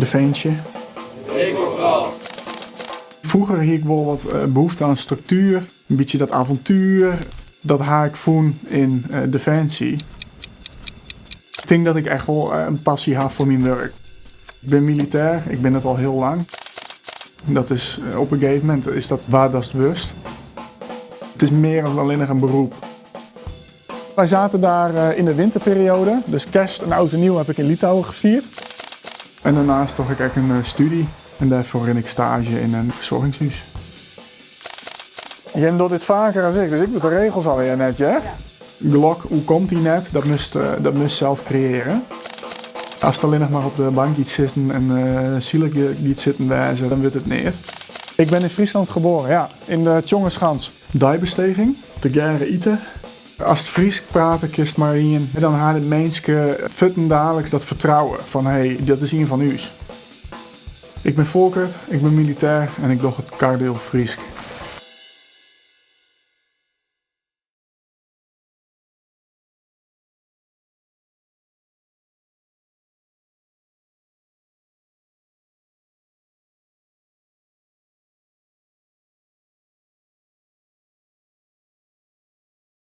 Definsje. Froeger hie ik wol wat behoefte oan struktuer, in bytsje dat avontuer. Dat ha ik fûn yn Definsje. Ik tink dat ik echt wol in passy ha foar myn wurk. Ik bin militêr, ik bin it al hiel lang. Dat is op in gegeven momint is dat wa datst wurdst. It is mear as allinnich in beroep. Wij zaten daar eh, in de winterperiode, dus kerst en oud en nieuw heb ik in Litouwen gevierd. En daarnaast doch ik ek in eh, studie en dêrfoar rin ik stage yn in fersoargingshûs. Jim docht dit faker as ik, dus ik wit de regels alweer net, hè? Gelok oerkomt dy net, dat moatst, eh, dat moatst sels kreëarje. Ast allinnich mar op de bank giet sitten en uh, sielich giet sitten wêze, dan wurdt it neat. Ik ben in Friesland geboren, ja, in de Tjongerschans. Deibesteging, tegearre ite. Ast Frysk prate kinst mei ien, dan ha de minsken fuortendaliks dat fertrouwen fan hé, dat is ien fan ús. Ik bin Folkert, ik bin militêr en ik doch it kardiel Frysk.